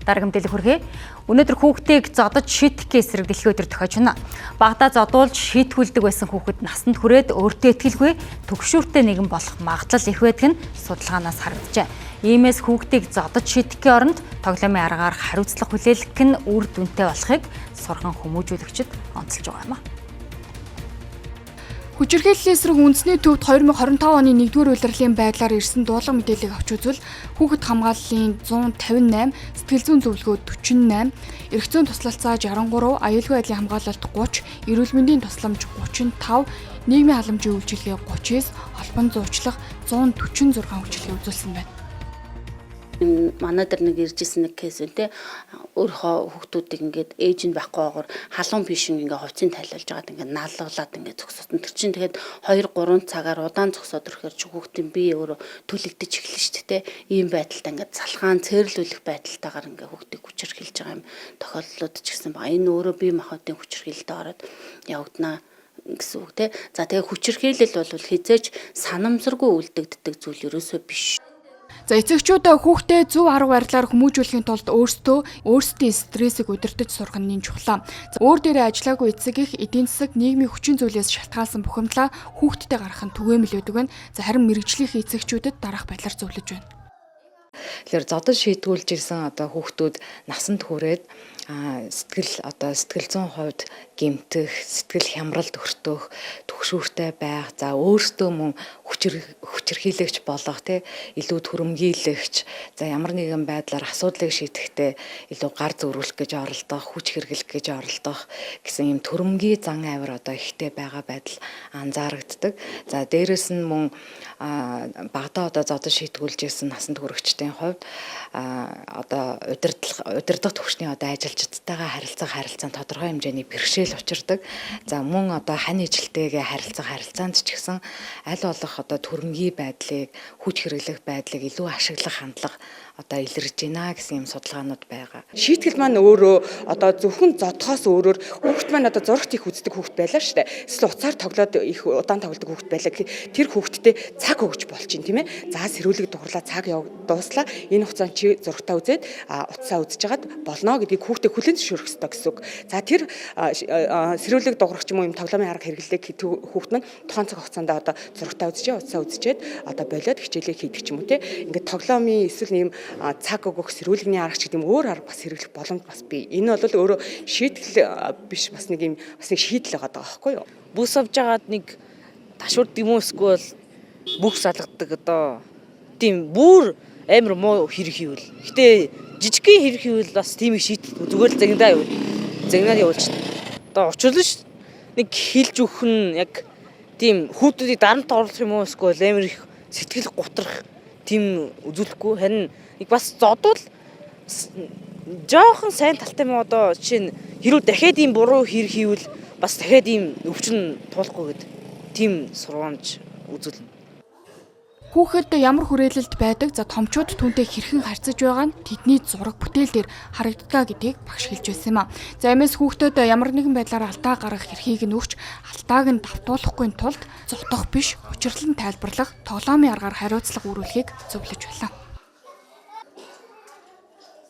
Дараагийн мэдээлэл хүргэе. Өнөөдөр хүүхдийг зодож шийтгэх эсрэг дэлхийн өдөр тохиож байна. Багадаа зодуулж шийтгүүлдэг байсан хүүхэд насанд хүрээд өөртөө итгэлгүй түгшүүртэй нэгэн болох магадлал их байдаг нь судалгаанаас харагджээ. Иймээс хүүхдийг зодож шийтгэхийн оронд тоглоомын аргаар хариуцлага хүлээлгэх нь үр дүнтэй болохыг сурган хүмүүжүүлэгчид онцолж байгаа юм а. Хүчирхийллийн эсрэг үндэсний төвд 2025 оны 1-р улирлын байдлаар ирсэн дуулга мэдээллийг авч үзвэл хүүхэд хамгааллын 158, сэтгэл зүйн зөвлөгөө 48, эрх зүйн туслалцаа 63, аюулгүй байдлын хамгаалалт 30, эрүүл мэндийн тусламж 35, нийгмийн халамжийн үйлчилгээ 39, холбон зуучлах 146 үйлчилгээ үзүүлсэн байна. Манай дээр нэг ирж исэн нэг case үү те, өөрийнхөө хүүхдүүдийг ингээд ээж нь байхгүй байгоор халуун пишин ингээд хувцсыг тайлуулж байгаад ингээд наалгалаад ингээд зогсосон. Тэр чинь тэгээд 2 3 цагаар удаан зогсоод ирэхээр чи хүүхдийн бие өөрөө түлэгдэж эхэлнэ шүү дээ. Ийм байдалтай ингээд залхаан цээрлүүлэх байдалтайгаар ингээд хүүхдийг хүчирхийлж байгаа юм тохиолдлууд ч гэсэн байгаа. Энэ өөрөө бие махбодын хүчирхийлэлд ороод явагдана гэсэн үг те. За, тэгээ хүчирхийлэл бол хэзээ ч санамсаргүй үлдэгддэг зүйл ерөөсөө биш. За, эцэгчүүд хүүхдээ зөв арга барилаар хүмүүжүүлэхийн тулд өөрсдөө өөрсдийн стрессийг удирдах сурах нь чухал. За, өөр дээрээ ажиллаагүй эцэг их эдийн засаг, нийгмийн хүчин зүйлээс шалтгаалсан бухимдлаа хүүхдтэй гаргах нь түгээмэл байдаг байна. За, харин мэргэжлийн эцэгчүүдэд дараах байдлаар зөвлөж байна. Тэгэхээр зодож шийтгүүлж ирсэн одоо хүүхдүүд насанд хүрээд сэтгэл одоо сэтгэл зүйн хувьд гэмтэх, сэтгэл хямралд өртөх, түгшүүртэй байх, за өөртөө мөн хүчирхийлэгч болох, тий, илүү түрэмгийлэгч, за ямар нэгэн байдлаар асуудлыг шийдэхдээ илүү гар зөрүүлэх гэж оролдох, хүч хэрэглэх гэж оролдох гэсэн ийм түрэмгий зан авир одоо ихтэй байгаа байдал анзаарагддаг. За, дээрэс нь мөн багадаа одоо зодож шийтгүүлж ирсэн насанд хүрэгчдийн хувьд одоо удирдах түвшний одоо ажилчдтайгаа харилцах харилцаанд тодорхой хэмжээний бэрхшээл учирдаг. За, мөн одоо хань ижилтэйгээ харилцах харилцаанд ч гэсэн аль болох одоо түрэмгий байдлыг, хүч хэрэглэх байдлыг илүү ашиглах хандлага одоо илэрж байна гэсэн юм судалгаанууд байгаа. Шийтгэл маань өөрөө одоо зөвхөн зодохоос өөрөөр хүүхэд маань одоо зурагт их үздэг хүүхэд байлаа шүү дээ. Эсвэл утсаар тоглоод их удаан тоглодог хүүхэд байлаа. Тэр хүүхэдтэй цаг өгч болчин, тийм ээ. За, сэрүүлэг дугарлаа, цаг дууслаа. Энэ хугацаанд чи зурагтаа үзээд, утсаа үзэж байгаад болно гэдгийг хүүхдээ хүлээн зөвшөөрөх ёстой гэсэн үг. За, тэр сэрүүлэг дуграх ч юм уу юм тоглоомын арга хэрэглэлийг хүүхэд маань тухайн цаг хугацаанд одоо зурагтаа үзчихээ, утсаа үзчихэд одоо болиод хичээлээ хийдэг ч юм уу те. Ингээд тоглоомын эсвэл ийм цаг өгөх сэрүүлэгний арга ч гэдэг юм өөр арга бас хэрэглэх боломж бас бий. Энэ бол өөрөө шийтгэл биш, бас нэг юм бас нэг шийдэл байгаа байхгүй юу? Бүс авж байгаад нэг ташуурд юм уу, эсвэл бүх салгадаг одоо тийм бүр амар муу хэрэг хийвэл. Гэтэ жижигхэн хэрэг хийвэл бас тийм их шийтгэл зүгээр л загнадаа явуул. Загнаад явуулчихна. Одоо учирлаа ш нэг хэлж өгөх нь яг тийм хүүхдүүдийг дарамт оруулах юм уу, эсвэл амар их сэтгэл гутрах тийм үзүүлэхгүй, харин нэг бас зодвол жоохон сайн талтай юм. Одоо жишээ нь хэрвээ дахиад ийм буруу хэрэг хийвэл бас дахиад ийм өвчин туулахгүй гэд тийм сургамж үзүүлнэ. Хүүхэд ямар хүрээлэлд байдаг, за томчууд түүнтэй хэрхэн харьцаж байгаа нь тэдний зураг бүтээл дээр харагддаг гэдгийг багш хэлж байсан юм а. За, иймээс хүүхдэд ямар нэгэн байдлаар алдаа гаргах эрхийг нь өгч, алдааг нь давтуулахгүй тулд зодох биш, учирлан тайлбарлах, тоглоомын аргаар хариуцлага үүрүүлэхийг зөвлөж байлаа.